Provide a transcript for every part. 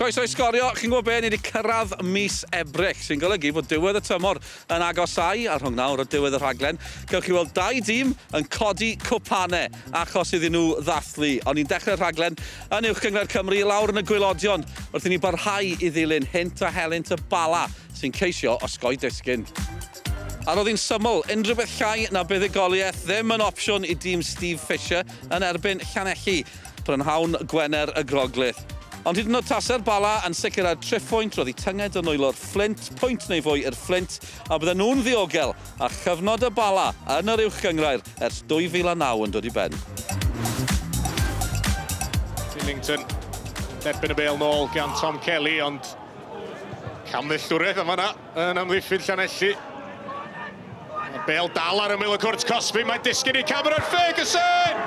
Croeso i Sgorio, chi'n gwybod be, ni wedi cyrraedd mis Ebrill, sy'n golygu fod diwedd y tymor yn agosáu, a rhwng nawr a diwedd y rhaglen, cewch chi weld dau dîm yn codi cwpanau achos iddyn nhw ddathlu. Ond ni'n dechrau'r rhaglen yn Uwch Gynghrair Cymru, lawr yn y gwaelodion, wrth i ni barhau i ddilyn hynt a helynt y Bala, sy'n ceisio osgoi disgyn. A roedd hi'n syml, unrhyw beth llai na buddugoliaeth ddim yn opsiwn i dîm Steve Fisher yn erbyn Llanelli, prynhawn Gwener y Groglith. Ond hyd yn oed tase'r Bala yn sicrhau'r triphwynt, roedd hi tynged yn nwylo'r Fflint, pwynt neu fwy i'r Fflint, a bydden nhw'n ddiogel, a chyfnod y Bala yn yr Uwch Gynghrair ers 2009 yn dod i ben. Billington derbyn y bêl nôl gan Tom Kelly, ond camddealltwriaeth yn fanna. Yn amddiffyn Llanelli. Mae'r bêl dal ar ymyl y cwrt cosbi, mae'n disgyn i Cameron Ferguson!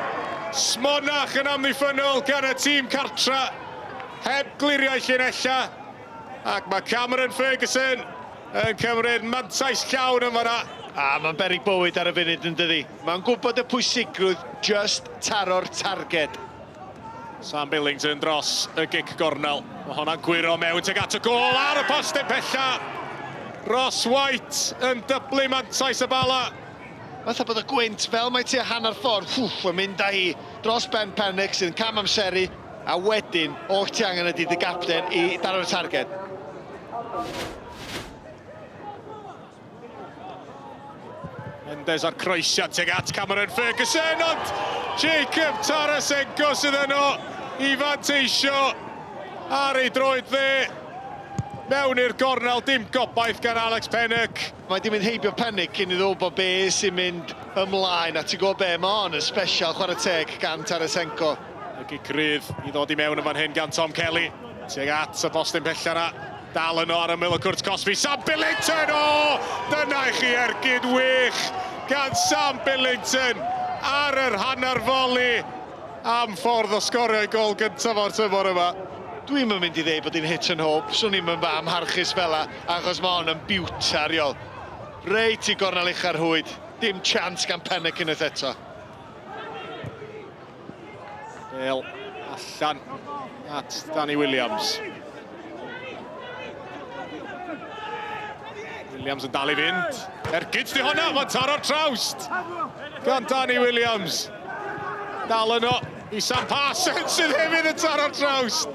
Smonach yn amddiffynnol gan y tîm cartra, heb glirio'i llinella. Ac mae Cameron Ferguson yn cymryd mantais llawn yn fanna. A mae'n beryg bywyd ar y funud yn dydi? Mae'n gwybod y pwysigrwydd just taro'r targed. Sam Billington dros y gic gornel. Mae honna'n gwyro mewn tuag at y gôl ar y postyn pella. Ross White yn dyblu mantais y Bala. Fatha bod y gwynt fel mae tua hanner ffordd, wff, yn mynd â hi dros ben Pennock sydd yn cam amseru, a wedyn oll ti angen ydy dy gapten i daro'r targed. Mendes a'r croesiad tuag at Cameron Ferguson, ond Jacob Tarasenko sydd yno i fanteisio ar ei droed dde. Mewn i'r gornel, dim gobaith gan Alex Pennock. Mae 'di mynd heibio Pennock cyn iddo wybod be sy'n mynd ymlaen, a ti'n gwybod be, mae hon yn special chwarae teg gan Tarasenko. Y gic rydd i ddod i mewn yn fan hyn gan Tom Kelly. Tuag at y postyn pella 'na. Dal yno ar ymyl y cwrt cosbi, Sam Billington! O! Dyna i chi ergyd wych gan Sam Billington ar yr hanner foli am ffordd o sgorio ei gôl gyntaf o'r tymor yma. Dwi'm yn mynd i ddeud bod hi'n hit and hope, swn i'm yn amharchus fela, achos mae hon yn biwtar, iol. Reit i gornel ucha'r rhwyd, dim chance gan Pennock unwaith eto. Bale allan at Danny Williams. Williams yn dal i fynd. Ergyd di hwnna, mae'n taro'r trawst gan Danny Williams. Dal yno i Sam Parsons sydd hefyd yn taro'r trawst.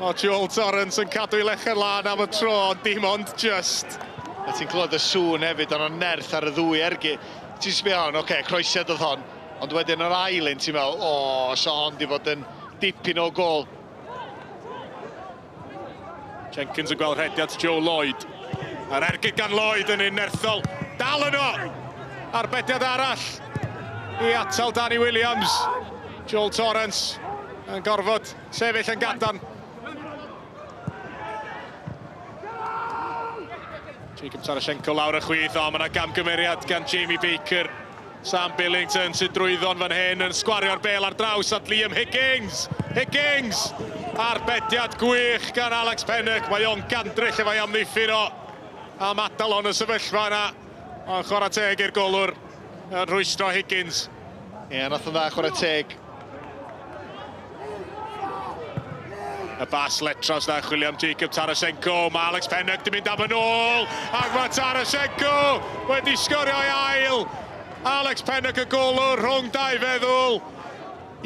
O, Joel Torrance yn cadw ei lechen lân am y tro, ond dim ond just. A ti'n clywed y sŵn hefyd, ond o'n nerth ar y ddwy ergyd. Ti'n sbio hon, oce, okay, croesiad oedd hon. Ond wedyn yr ail un, ti'n meddwl, o, so hon di fod yn dipyn o gol. Jenkins yn gweld rhediad Joe Lloyd. A'r ergyd gan Lloyd yn un nerthol. Dal yno! Arbediad arall i atal Danny Williams. Joel Torrance yn gorfod sefyll yn gadarn. Jacob Tarashenko lawr y chwith, o, mae yna gamgymeriad gan Jamie Baker. Sam Billington sydd drwyddo'n fan hyn yn sgwario'r bêl ar draws at Liam Higgins. Higgins! Arbediad gwych gan Alex Pennock. Mae o'n gandryll efo'i amddiffyn o am adael o'n y sefyllfa yna. Ond chwarae teg i'r golwr yn rhwystro Higgins. Ie, yeah, nath o'n dda chwarae teg. Y bas letras na chwilio am Jacob Tarasenko. Mae Alex Pennock di mynd am yn ôl. Ac mae Tarasenko wedi sgorio ei ail. Alex Pennock y golwr rhwng dau feddwl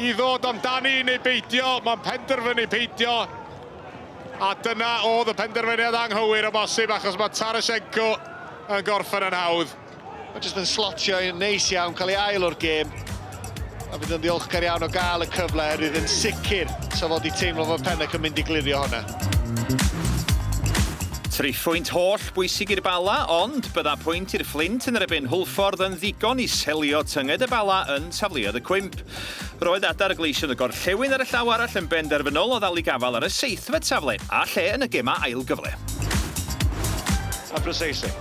i ddod amdani neu beidio. Mae'n penderfynu peidio. A dyna oedd y penderfyniad anghywir o bosib achos mae Tarasenko yn gorffen yn hawdd. Mae jyst yn slotio yn neis iawn, cael ei ail o'r gêm. A fydd yn ddiolchgar iawn o gael y cyfle, oherwydd yn sicr sa fo 'di teimlo fod Pennock yn mynd i glirio hwnna. Triphwynt holl bwysig i'r Bala, ond bydda pwynt i'r Fflint yn erbyn Hwlffordd yn ddigon i selio tynged y Bala yn safleoedd y cwymp. Roedd adar y Gleision y Gorllewin ar y llaw arall yn benderfynol o ddal i gafael ar y seithfed safle, a lle yn y gemau ail gyfle. A Bruzzese.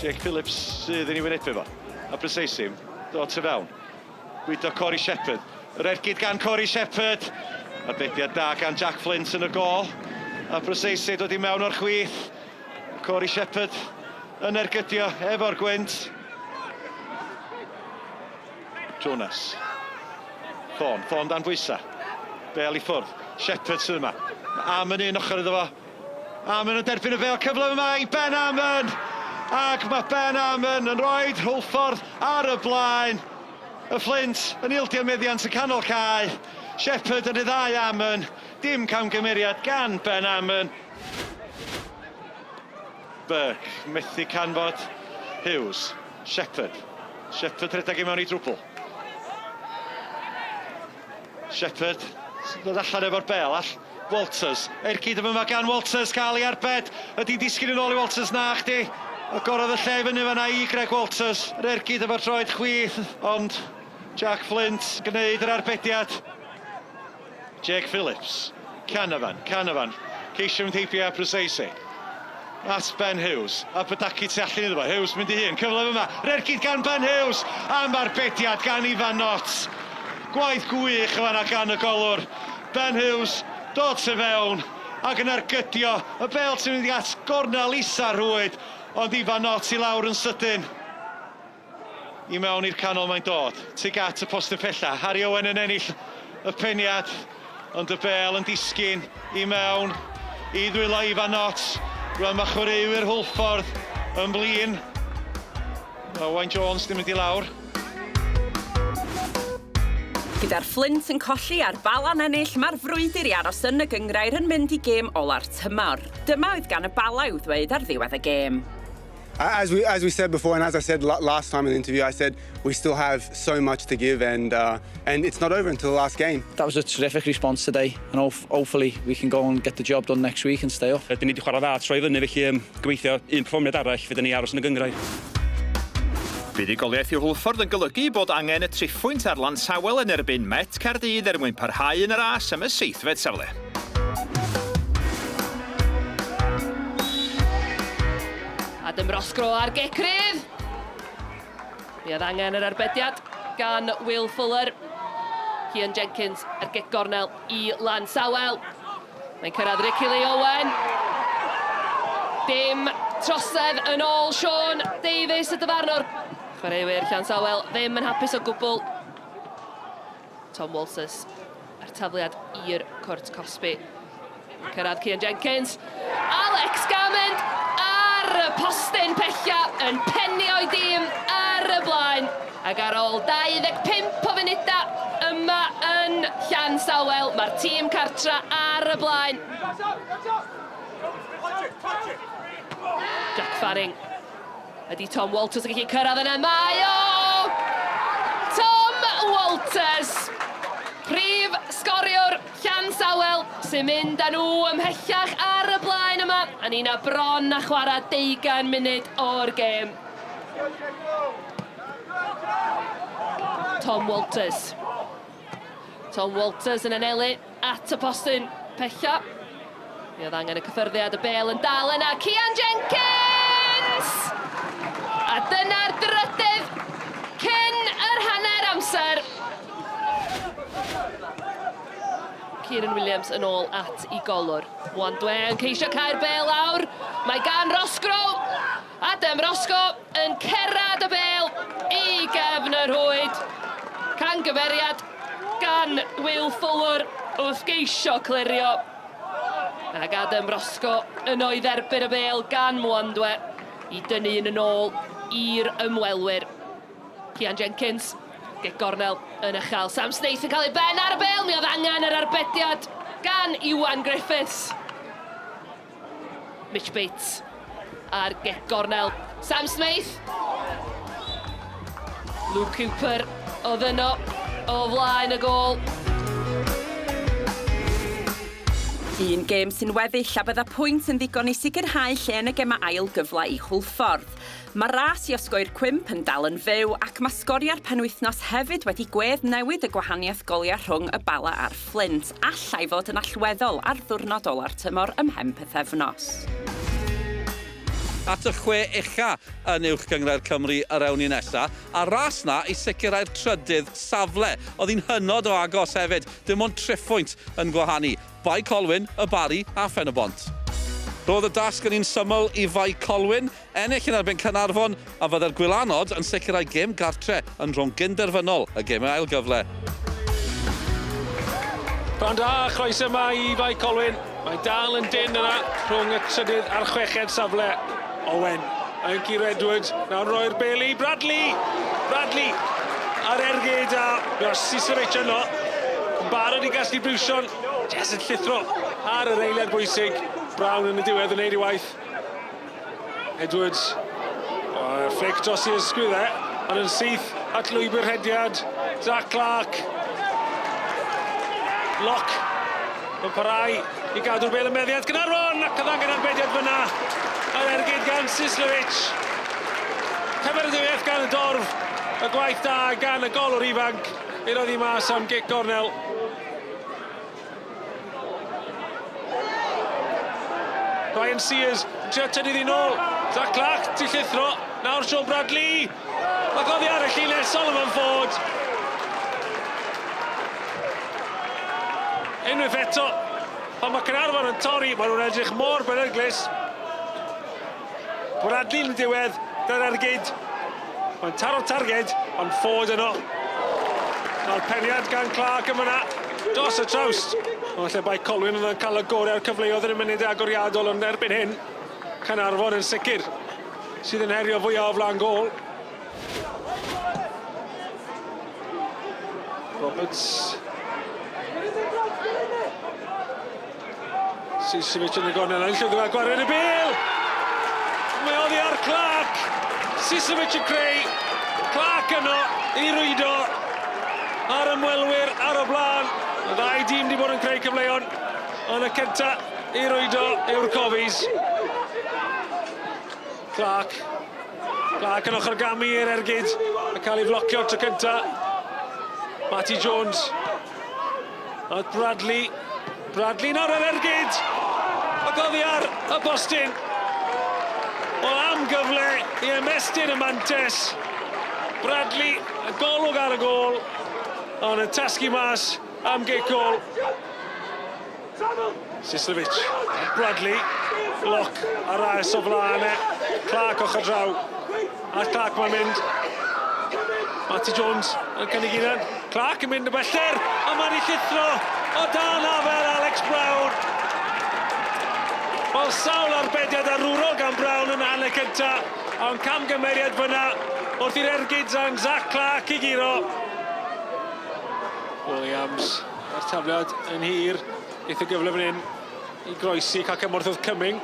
Jake Phillips sydd yn ei wynebu fo. A Bruzzese dod tu fewn. Bwydo Corey Shepherd. Yr ergyd gan Corey Shepherd. Arbediad da gan Jack Flint yn y gôl. A Bruzzese dod i mewn o'r chwith. Corey Shepherd yn ergydio efo'r gwynt. Jonas. Thorne, Thorne dan bwysa. Bel i ffwrdd. Shepherd sydd yma. Am yn un ochr iddo fo. Amon yn derbyn y bêl, cyfle yma i Ben Amon! Ac mae Ben Amon yn rhoi Hwlffordd ar y blaen. Y Fflint yn ildio meddiant y canol cae. Shepherd yn rhyddhau Amon. Dim camgymeriad gan Ben Amon. Burke methu canfod Hughes. Shepherd. Shepherd rhedeg i mewn i drwbl. Shepherd sy'n dod allan efo'r bêl all Walters. Ergyd yn fyma gan Walters cael ei arbed. Ydy'n disgyn yn ôl i Walters? Na chdi. Agorodd y lle i fyny fanna i Greg Walters. Yr ergyd efo'r troed chwith, ond Jack Flint gwneud yr arbediad. Jake Phillips. Canavan, Canavan. Ceisio mynd heibio Abruzzese. At Ben Hughes. A Badaki tu allan iddo fo. Hughes mynd i hun. Cyfle fyma. Yr ergyd gan Ben Hughes. Am arbediad gan Ifan Knott. Gwaith gwych yn fanna gan y golwr. Ben Hughes dod tu fewn ac yn ergydio y bêl sy'n mynd i at gornel isa rhwyd. Ond Ifan Knott i lawr yn sydyn. I mewn i'r canol mae'n dod. Tuag at y postyn pella. Harry Owen yn ennill y peniad, ond y bêl yn disgyn i mewn i ddwylo Ifan Knott. Rwan mae chwaraewyr Hwlffordd yn flin. Mae Owain Jones di mynd i lawr. Gyda'r Fflint yn colli a'r Bala'n ennill, mae'r frwydr i aros yn y gynghrair yn mynd i gêm ola'r tymor. Dyma oedd gan y Bala i'w ddweud ar ddiwedd y gêm. As we said before, and as I said last time in the interview, I said we still have so much to give, and it's not over until the last game. That was a terrific response today, and hopefully we can go and get the job done next week and stay up. Dyn ni wedi chwarae dda troi fyny, felly gobeithio un perfformiad arall, fydden ni aros yn y gynghrair. Buddugoliaeth i Hwlffordd yn golygu bod angen y triphwynt ar Lansawel yn erbyn Met Caerdydd er mwyn parhau yn y ras am y seithfed safle. Adam Roscrow ar gic rydd. Mi oedd angen yr arbediad gan Will Fuller. Cian Jenkins ar gic gornel i Lansawel. Mae'n cyrraedd Ricky Lee Owen. Dim trosedd yn ôl Sean Davies y dyfarnwr. Chwaraewyr Llansawel ddim yn hapus o gwbl. Tom Walters a'r tafliad i'r cwrt cosbi. Cyrraedd Cian Jenkins. Alex Gammond ar y postyn pella yn penio o'i dîm ar y blaen. Ac ar ôl 25 o funudau yma yn Llansawel, mae'r tîm cartra ar y blaen. Jack Fanning. Ydy Tom Walters yn gallu cyrraedd yna? Mae o! Tom Walters! Prif sgoriwr Llansawel sy'n mynd â nhw ymhellach ar y blaen yma. A ni'n bron a chwarae 20 munud o'r gêm. Tom Walters. Tom Walters yn anelu at y postyn pella. Mi oedd angen y cyffyrddiad, y bêl yn dal yna. Cian Jenkins! A dyna'r drydydd cyn yr hanner amser. Kieran Williams yn ôl at i golwr. Wandwe yn ceisio cael bêl lawr. Mae gan Roscrow. Adam Roscoe yn cerad y bêl i gefn y rhwyd. Cangymeriad gan Will Fuller wrth geisio clirio. Ac Adam Roscoe yno i dderbyn y bêl gan Mwandwe i dynnu un yn ôl i'r ymwelwyr. Cian Jenkins, gic gornel yn uchel. Sam Snaith yn cael ei ben ar y bêl, mi oedd angen yr arbediad gan Iwan Griffiths. Mitch Bates ar gic gornel. Sam Smith. Luke Cooper oedd yno o flaen y gôl. Un gêm sy'n weddill a bydda pwynt yn ddigon i sicrhau lle yn y gemau ail gyfle i Hwlffordd. Mae ras i osgoi'r cwymp yn dal yn fyw ac mae sgoriau'r penwythnos hefyd wedi gwedd newid y gwahaniaeth goliau rhwng y Bala a'r Fflint allai fod yn allweddol ar ddiwrnod ola'r tymor ymhen pythefnos. At y chwe ucha yn Uwch Gynghrair Cymru yr ewn ni nesa, a ras na i sicrhau'r trydydd safle. Oedd hi'n hynod o agos hefyd, dim ond triphwynt yn gwahanu. Bae Colwyn, y Barri a Phen-y-bont. Roedd y dasg yn un syml i Fae Colwyn, ennill yn erbyn Caernarfon a fydde'r Gwylanod yn sicrhau gêm gartre yn rhwng gynderfynol y gemau ail gyfle. Prynhawn da, chroeso yma i Fae Colwyn. Mae dal yn dyn yna rhwng y trydydd a'r chweched safle. Owen yn curo Edwards, nawr roi'r bel i Bradley! Bradley ar ergyd a Rasicevic yno. Yn barod i gasglu briwsion, jyst yn llithro ar yr eiliad bwysig. Brown yn y diwedd yn neud ei waith. Edwards, o, fflic dros i ysgwydd e, ond yn syth at lwybr rhediad. Zach Clark. Lock yn parhau i gadw'r bel yn meddiant Gaernarfon ac yn ddangen arbediad fyna yr ergyd gan Sislovic. Cymeradwyaeth gan y dorf, y gwaith da gan y golwr ifanc i roddi mas am gic gornel. Ryan Sears yn trio tynnu ddi nôl. Zach Clark ti llithro. Nawr Sean Bradley. Ac oddi ar y llinell Solomon Ford. Unwaith eto, pan mae Caernarfon yn torri, maen nhw'n edrych mor beryglus. Bradley yn y diwedd, dy'r ergyd. Mae'n taro targed, ond Ford yno. Nawr peniad gan Clark yn fyna, dros y trawst. Ond lle Bae Colwyn oedd yn cael y gorau o'r cyfleoedd yn y munudau agoriadol, ond erbyn hyn, Caernarfon yn sicr sydd yn herio fwyaf o flaen gôl. Roberts. Sisovic yn y gornel yn llwyddo gael gwared y bêl! Mae oddi ar Clark! Sisovic yn creu! Clark yno i rwydo ar ymwelwyr ar y blaen. Y ddau dîm wedi bod yn creu cyfleon, ond y cynta i rwydo yw'r Cofis. Clark. Clark yn ochr gamu i'r ergyd a cael ei flocio tro cynta. Matty Jones. A Bradley. Bradley nawr ar ergyd! Ac oddi ar y postyn. Wel am gyfle i ymestyn y mantes. Bradley, y golwg ar y gôl, ond yn tasgu mas am gic gôl. Sislovic, Bradley, Lock ar ras o flaen e. Clark ochr draw. A Clark mae'n mynd. Matty Jones yn cynnig hunan. Clark yn mynd y bellter, a mae'n ei llithro o dan afel Alex Brown. Wel, sawl arbediad arwrol gan Brown yn hanner cynta, ond camgymeriad fyna wrth i'r ergyd gan Zach Clark i guro. Williams, a'r tafliad yn hir, eitha y gyfle fan hyn i groesi, cael cymorth wrth Cumming.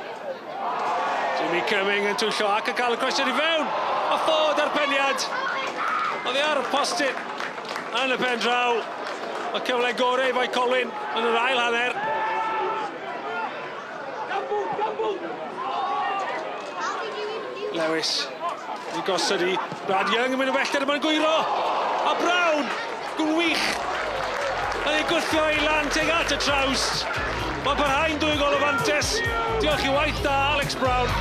Jimmy Cumming yn twyllo ac yn cael y croesiad i fewn. A Ford ar peniad. Oedd e ar y postyn yn y pen draw. Y cyfle gorau i Fae Colwyn yn yr ail hanner. Lewis i gosod i Brad Young yn mynd o bellter yma'n gwyro. A Brown, gwych, yn ei gwthio i lan tuag at y trawst. Mae'n parhau'n dwy gol o fantes. Diolch i waith da Alex Brown.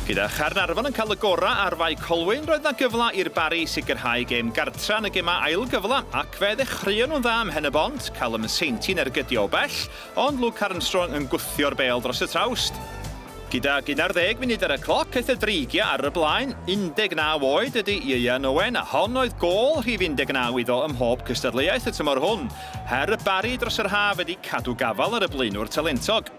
Gyda Chaernarfon yn cael y gorau ar Fae Colwyn, roedd 'na gyfle i'r Barri sicrhau gêm gartra yn y gemau ail gyfle, ac fe ddechreuon nhw'n dda ym Mhen-y-bont, Callum Sainty'n ergydio o bell, Ond Luke Armstrong yn gwthio'r bêl dros y trawst. Gydag 11 munud ar y cloc, aeth y Dreigiau ar y blaen. 19 oed ydy Ieuan Owen, a hon oedd gôl rhif 19 iddo ym mhob cystadleuaeth y tymor hwn. Her y Barri dros yr haf ydy cadw gafael ar y blaenwr talentog.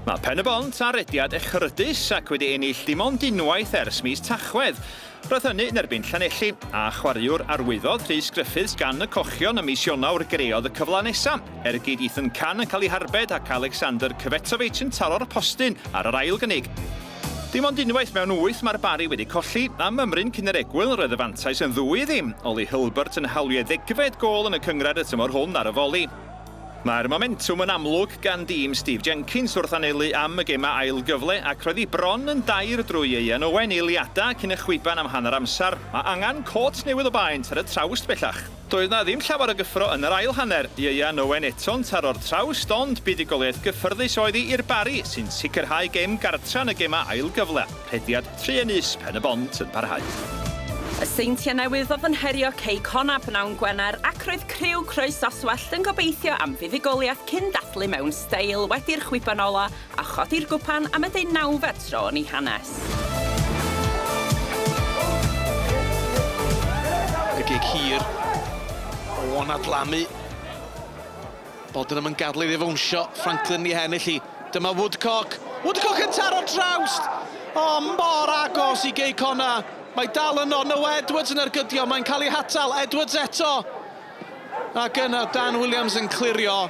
Mae Pen-y-bont ar rediad echrydus ac wedi ennill dim ond unwaith ers mis Tachwedd. Roedd hynny yn erbyn Llanelli, a chwaraewr arwyddodd Rhys Griffiths gan y Cochion ym mis Ionawr greodd y cyfle nesaf. Ergyd Ethan Cann yn cael ei harbed ac Alexander Kvetovic yn taro'r postyn ar yr ail gynnig. Dim ond unwaith mewn wyth mae'r Barri wedi colli, a mymryn cyn yr egwyl roedd y fantais yn ddwy i ddim, Ollie Hulbert yn hawlio ei ddegfed gôl yn y cynghrair y tymor hwn ar y foli. Mae'r momentwm yn amlwg gan dîm Steve Jenkins wrth anelu am y gemau ail gyfle ac roedd hi bron yn dair drwy Ieuan Owen eiliadau cyn y chwiban am hanner amser. Mae angen cot newydd o baent ar y trawst bellach. Doedd 'na ddim llawer o gyffro yn yr ail hanner, Ieuan Owen eto'n taro'r trawst ond buddugoliaeth gyffyrddus oedd hi i'r Barri sy'n sicrhau gem gartra yn y gemau ail gyfle. Rhediad truenus Pen-y-bont yn parhau. Y Seintiau Newydd oedd yn herio Cei Connah bnawn Gwener ac roedd criw Croesoswallt yn gobeithio am fuddugoliaeth cyn dathlu mewn steil wedi'r chwiban ola' a chodi'r gwpan am y deunawfed tro yn ei hanes. Y gig hir o'n adlamu. Bodenham yn gadl iddi fownsio. Franklin i hennill hi. Dyma Woodcock. Woodcock yn taro trawst! O, mor agos i Gei Connah. Mae dal yno. Noah Edwards yn ergydio. Mae'n cael ei hatal. Edwards eto. Ac yna Dan Williams yn clirio.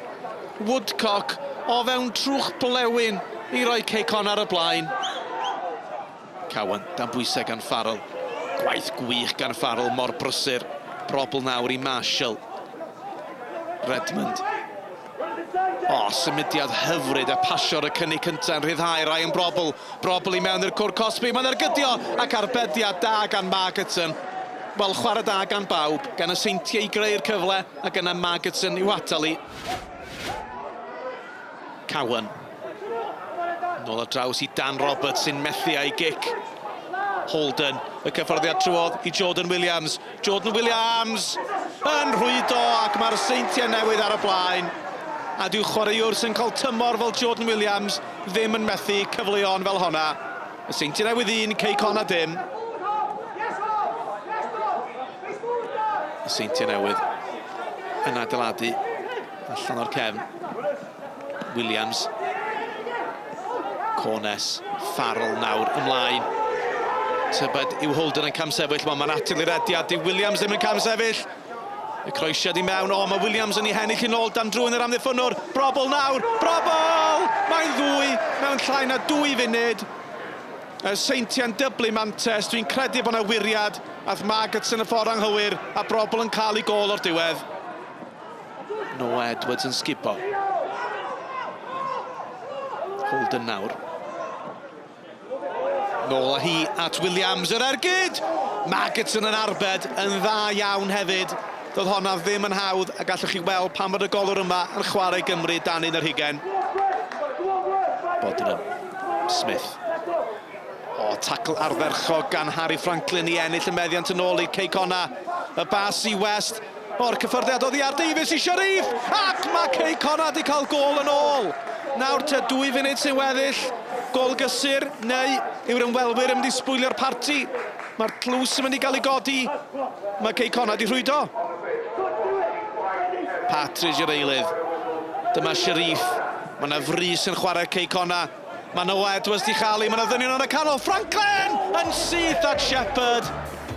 Woodcock o fewn trwch blewyn i roi Cei Connah ar y blaen. Cowan dan bwysau gan Farrell. Gwaith gwych gan Farrell, mor brysur. Probl nawr i Marshall. Redmond. O, symudiad hyfryd a pasio'r y cynnig cyntaf yn rhyddhau Ryan Brobbel. Brobbel i mewn i'r cwr cosbi, mae'n ergydio ac arbediad da gan Margetson. Wel, chwarae da gan bawb, gan y Seintiau i greu'r cyfle ac yna Margetson i'w atal i. Cowan. Nôl ar draws i Dan Roberts sy'n methu a'i gic. Holden, y cyffyrddiad trwodd i Jordan Williams. Jordan Williams yn rhwydo ac mae'r Seintiau Newydd ar y blaen. A dyw chwaraewr sy'n cael tymor fel Jordan Williams ddim yn methu cyfleon fel honna. Y Seintiau Newydd un, Cei Connah dim. Y Seintiau Newydd yn adeiladu allan o'r cefn. Williams. Cornes. Farrell nawr ymlaen. Tybed yw Holden yn camsefyll. Wel, mae'n atil i'r rediad. Dyw Williams ddim yn camsefyll. Y croesiad i mewn. O, mae Williams yn ei hennill yn ôl dan drwyn yr amddiffynnwr. Brobl nawr. Brobl! Mae'n ddwy mewn llai na dwy funud. Y Seintiau'n dyblu mantes. Dwi'n credu bod yna wiriad. Ath Margetson y ffordd anghywir a Brobl yn cael ei gôl o'r diwedd. Noah Edwards yn sgubo. Holden nawr. Nôl â hi at Williams, yr ergyd! Magotson yn arbed yn dda iawn hefyd. Doedd honna ddim yn hawdd a gallwch chi weld pam bod y golwr yma yn chwarae Gymru dan un ar hugain. Bodenham, Smith. O, tacl ardderchog gan Harry Franklin i ennill y meddiant yn ôl i Cei Connah. Y bas i West. O'r cyffyrddiad oddi ar Davies i Sharif! Ac mae Cei Connah 'di cael gôl yn ôl! Nawr te dwy funud sy'n weddill. Gôl gysur, neu yw'r ymwelwyr yn mynd i sbwylio'r parti? Mae'r tlws yn mynd i gael ei godi. Mae Cei Connah 'di rhwydo. Partridge yr eilydd. Dyma Sharif. Mae yna frys yn chwarae Cei Connah. Mae Noah Edwards 'di chael ei, mae 'na ddynion yn y canol, Franklin! Yn syth at Shepherd.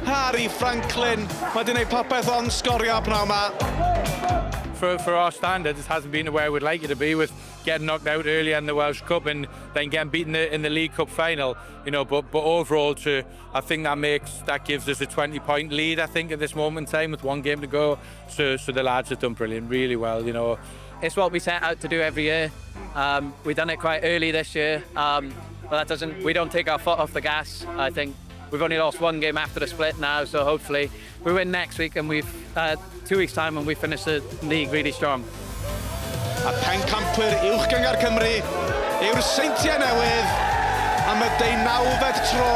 Harry Franklin, mae 'di gwneud popeth ond sgorio pnawn 'ma. For, for our standards, it hasn't been the way we'd like it to be with getting knocked out earlier in the Welsh Cup and then getting beaten in the, in the League Cup final. You know, but, but overall, to, I think that makes that gives us a 20-point lead, I think, at this moment in time with one game to go. So, so the lads have done brilliant, really well, you know. It's what we set out to do every year. Um, we've done it quite early this year, um, but that doesn't. We don't take our foot off the gas. I think we've only lost one game after the split now, so hopefully we win next week and we've uh, two weeks time and we finish the league really strong. A pencampwyr Uwch Gynghrair Cymru yw'r Seintiau Newydd am y deunawfed tro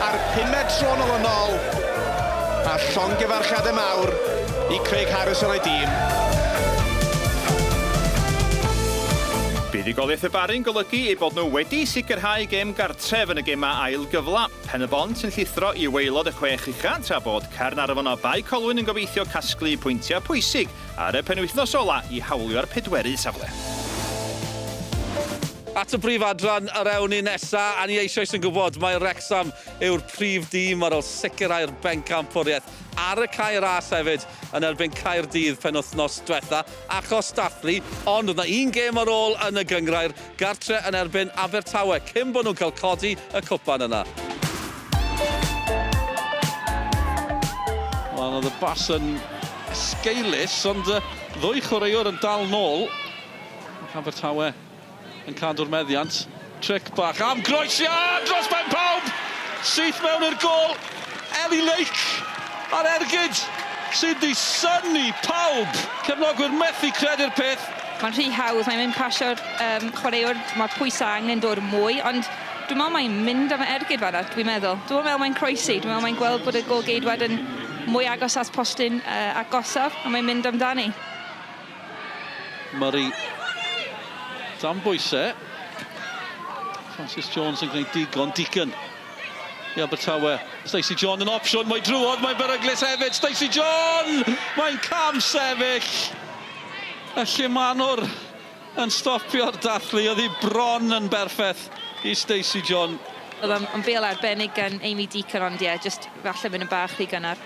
a'r pumed tro'n olynol. A llongyfarchiadau mawr i Craig Harrison a'i dîm. Buddugoliaeth y Barri'n golygu eu bod nhw wedi sicrhau gêm gartref yn y gemau ail gyfle. Pen-y-bont yn llithro i waelod y chwech ucha, tra bod Caernarfon a Bae Colwyn yn gobeithio casglu pwyntiau pwysig ar y penwythnos ola i hawlio'r pedwerydd safle. At y brif adran yr ewn ni nesa, a ni eisoes yn gwybod mai Wrecsam yw'r prif dîm ar ôl sicrhau'r bencampwriaeth ar y cae ras hefyd yn erbyn Caerdydd penwythnos diwetha, achos dathlu, ond oedd 'na un gêm ar ôl yn y gynghrair, gartre yn erbyn Abertawe, cyn bod nhw'n cael codi y cwpan yna. Wel, oedd y bas yn esgeulus, ond y ddwy chwaraewr yn dal nôl. Ac Abertawe yn cadw'r meddiant. Tric bach am groesiad dros ben pawb! Syth mewn i'r gôl. Ellie Lake a'r ergyd sydd 'di synnu pawb. Cefnogwyr methu credu'r peth. Mae'n rhy hawdd, mae'n mynd pasio'r um, chwaraewr, mae'r pwysau angen dod mwy, ond dwi'n meddwl mae'n mynd am y ergyd fanna, dwi'n meddwl. Dwi'n meddwl mae'n croesi, dwi'n meddwl mae'n gweld bod y gôl-geidwad yn mwy agos at postyn uh, agosaf, a mae'n mynd amdani. Murray dan bwysau. Francis Jones yn gwneud digon, Deacon i Abertawe. Stacey John yn opsiwn, mae drwodd, mae'n beryglus hefyd. Stacey John! Mae'n cam sefyll! Y llumanwr yn stopio'r dathlu, oedd hi bron yn berffeth i Stacey John. Oedd o'n yn bêl arbennig gan Amy Deacon ond ie, jyst falle mynd yn bach rhy gynnar.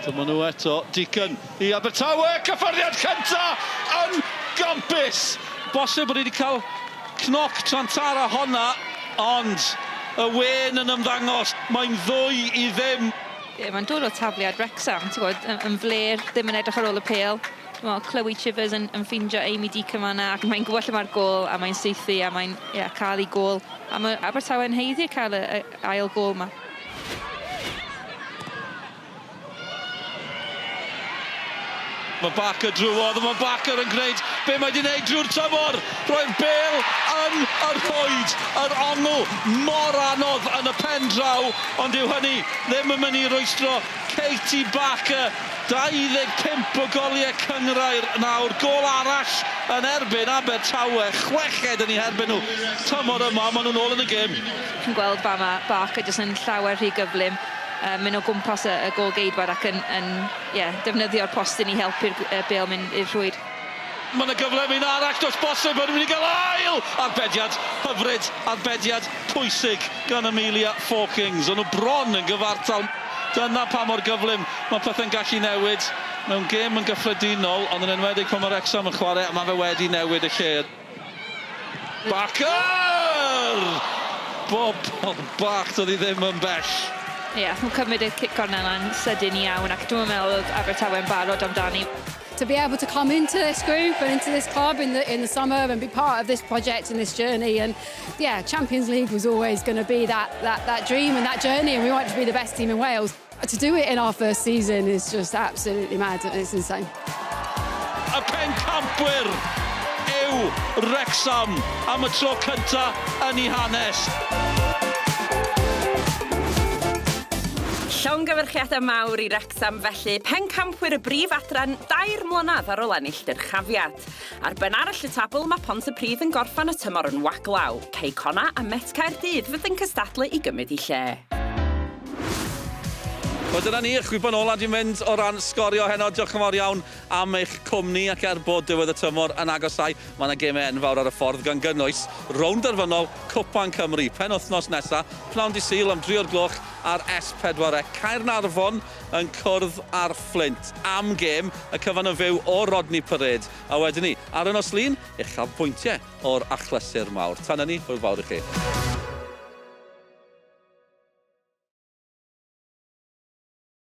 Dyma nhw eto, Deacon i Abertawe, cyffyrddiad cynta yn gampus! Bosib bod hi wedi cael cnoc tra'n taro honna, ond y wên yn ymddangos, mae'n ddwy i ddim. Ie, mae'n dod o tafliad Wrecsam, ti'n gwybod, yn, yn fler, ddim yn edrych ar ôl y pêl. Dwi'n meddwl Chloe Chivers yn, yn ffeindio Amy Deacon fan'na ac mae'n gwybod lle mae'r gôl a mae'n saethu a mae'n ie, cael ei gôl. A mae Abertawe'n haeddu cael y, y ail gôl 'ma. Mae Barker drwodd a mae Barker yn gwneud be mae wedi gwneud drwy'r tymor. Rhoi'r bêl yn yr rhwyd, yr ongl mor anodd yn y pen draw, ond dyw hynny ddim yn mynd i rwystro Katie Barker. 25 o goliau cynghrair nawr, gôl arall yn erbyn Abertawe, chweched yn eu herbyn nhw tymor yma, maen nhw'n ôl yn y gêm. Chi'n gweld fama Barker jyst yn llawer rhy gyflym, yy mynd o gwmpas y y gôl-geidwad ac yn yn ie defnyddio'r postyn i helpu'r y bêl mynd i'r rhwyd. Mae 'na gyfle am un arall, does bosib bod nhw'n mynd i gael ail! Arbediad hyfryd, arbediad pwysig gan Amelia Forkings. O'n nhw bron yn gyfartal. Dyna pa mor gyflym mae pethau'n gallu newid mewn gêm yn gyffredinol, ond yn enwedig pan mae Wrecsam yn chwarae, a mae fe wedi newid y lle. Barker! Bobl bach, doedd hi ddim yn bell. Ie, yeah, nhw'n cymryd y cic cornel yna'n sydyn iawn ac dwi'n meddwl oedd Abertawe'n barod amdani. To be able to come into this group and into this club in the in the summer and be part of this project and this journey and yeah, Champions League was always going to be that that that dream and that journey and we wanted to be the best team in Wales. To do it in our first season is just absolutely mad and it's insane. Y pencampwyr yw Wrecsam am y tro cynta yn eu hanes. Llongyfarchiadau mawr i Wrecsam felly, pencampwyr y brif adran dair mlynedd ar ôl ennill dyrchafiad. Ar ben arall y tabl mae Pontypridd yn gorffen y tymor yn waglaw, Cei Connah a Met Caerdydd fydd yn cystadlu i gymryd eu lle. Wel dyna ni, y chwiban ola 'di mynd o ran sgorio heno. Diolch yn fawr iawn am eich cwmni ac er bod diwedd y tymor yn agosáu, mae yna gemau enfawr ar y ffordd gan gynnwys rownd derfynol Cwpan Cymru penwythnos nesa, pnawn dydd Sul am dri o'r gloch ar S4C. Caernarfon yn cwrdd â'r Fflint am gêm, y cyfan yn fyw o Rodney Parade. A wedyn ni, ar y nos Lun, uchafbwyntiau o'r achlysur mawr. Tan hynny, hwyl fawr i chi.